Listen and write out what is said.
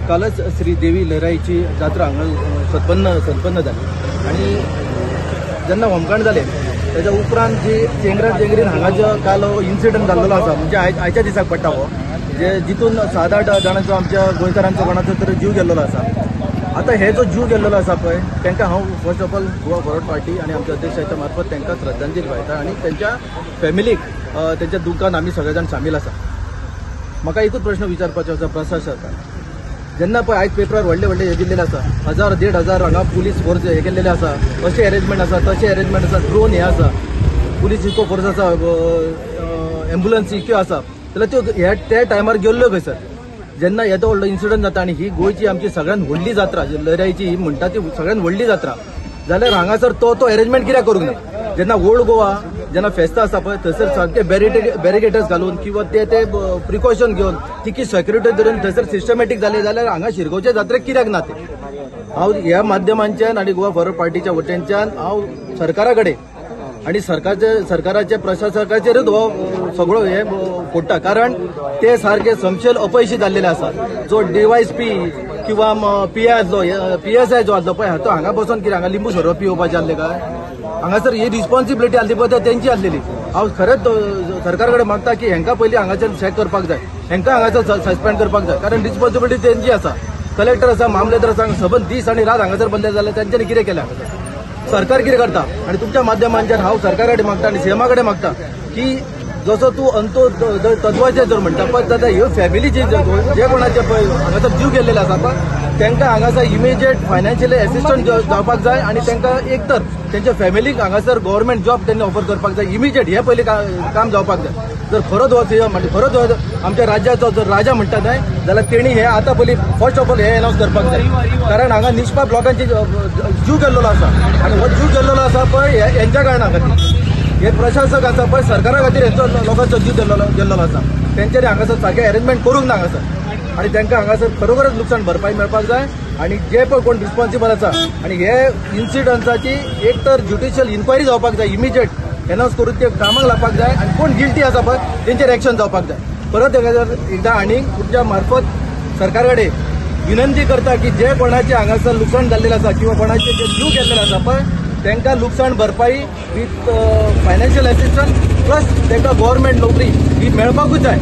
कालच श्री देवी लहराईची जात्रा हांगा संपन्न जाली आनी जेन्ना होमकांड जालें तेच्या उपरांत जी चेंगरा चेंगरीन हांगा जो काल इन्सिडंट जाल्लो आसा, म्हणजे आयच्या दिसाक पडटा हो, जे जितून 7-8 जाणांचो आमच्या गोंयकारांचो कोणाचो तर जीव गेल्लो आसा. आतां हे जो जीव गेल्लो आसा पळय तांकां हांव first of all Goa Forward Party आनी आमच्या अध्यक्षाच्या मार्फत तांकां श्रद्धांजली वाहता आनी त्यांच्या फॅमिलीक त्यांच्या दुख्खान आमी सगळे जाण सामील आसा. म्हाका एकूच प्रश्न विचारपाचो आसा प्रशासकाक, जेन्ना पळय आयज पेपरार व्हडले व्हडले हे दिल्लेले आसा, 1000 1,500 हांगा पुलीस फोर्स हे केल्लेले आसा, अशें अरेंजमेंट आसा, तशें अरेंजमेंट आसा, ड्रोन हे आसा, पुलीस इतको फोर्स आसा, एम्बुलन्स इतक्यो आसा, जाल्यार त्यो हे त्या टायमार गेल्ल्यो खंयसर? जेन्ना येदो व्हडलो इन्सिडंट जाता आनी ही गोंयची आमची सगळ्यात व्हडली जात्रा, लहराईची ही म्हणटा ती सगळ्यात व्हडली जात्रा, जाल्यार हांगासर तो तो अरेंजमेंट कित्याक करूंक ना? जेन्ना ओल्ड गोवा जेन्ना फेस्तां आसता पळय थंयसर सामके बॅरिकेटर्स घालून किंवा ते ते प्रिकॉशन घेवन तिकी सेक्युरिटी धरून थंयसर सिस्टमॅटीक जाले जाल्यार हांगा शिरगांवच्या जात्रेक कित्याक ना ते? हांव ह्या माध्यमांच्यान आनी गोवा फॉरवर्ड पार्टीच्या वटेनच्यान हांव सरकारा कडेन आनी सरकाराच्या प्रशासकाचेरूच हो सगळो हे फोडटा, कारण ते सारके समशेल अपयशी जाल्लेले आसा. जो डीवायएसपी किंवा पी I आसलो, पीएसआय जो आसलो पळय, तो हांगा बसून कितें हांगा लिंबू सरबत पिवपाचें आसलें काय? हांगासर ही रिस्पॉन्सिबिलिटी आसली पळय तेंची आसलेली. हांव खरेंच सरकारा कडेन मागता की हेंकां पयलीं हांगाच्यान चॅक करपाक जाय, हेंकां हांगासर सस्पेंड करपाक जाय, कारण रिस्पॉन्सिबिलिटी तेंची आसा. कलेक्टर आसा, मामलेदार आसा, सबंद दीस आनी रात हांगासर बंद जाल्यार तेंच्यांनी कितें केलें? सरकार कितें करता? आनी तुमच्या माध्यमांच्यान हांव सरकारा कडेन मागता आनी सीएमा कडेन मागता की जसो तूं अंतो तत्वाचेर जर म्हणटा पळय जाल्यार ह्यो फॅमिली जी जे कोणाचे पळय हांगासर जीव गेल्लेले आसा पळय तांकां हांगासर इमिजिएट फायनान्शियल एसिस्टंट जावपाक जाय आनी तांकां एक तर तेंच्या फॅमिलीक हांगासर गव्हर्मेंट जॉब तेंणी ऑफर करपाक जाय इमिजिएट. हे पयलीं काम जावपाक जाय. जर खरोच हो सीएम म्हणजे खरोच हो आमच्या राज्याचो जर राजा म्हणटा न्हय जाल्यार तेणी हे आतां पयलीं फर्स्ट ऑफ ऑल हे अनावन्स करपाक जाय, कारण हांगा निष्पाप लोकांची जीव गेल्लो आसा आनी हो जीव गेल्लो आसा पळय हेंच्या कारणा खातीर, हे प्रशासक आसा पळय सरकारा खातीर हेंचो लोकांचो जीव गेल्लो आसा. तेंच्यांनी हांगासर सारकें अरेंजमेंट करूंक ना हांगासर आनी तांकां हांगासर खरोखरच लुकसाण भरपाई मेळपाक जाय आनी जे पळय कोण रिस्पॉन्सिबल आसा आनी हे इन्सिडंट्साची एक तर ज्युडिशियल इन्क्वायरी जावपाक जाय, इमिजिएट एनावन्स करून ते कामाक लावपाक जाय आनी कोण गिल्टी आसा पळय तेंचेर एक्शन जावपाक जाय. परत एकदां आनी तुमच्या मार्फत सरकारा कडेन विनंती करता की जे कोणाचे हांगासर लुकसाण जाल्लेलें आसा किंवा कोणाचे जे जीव गेल्लेले आसा पळय तांकां लुकसाण भरपाई विथ फायनान्शियल एसिस्टन्स प्लस तांकां गव्हर्मेंट नोकरी ही मेळपाकूच जाय.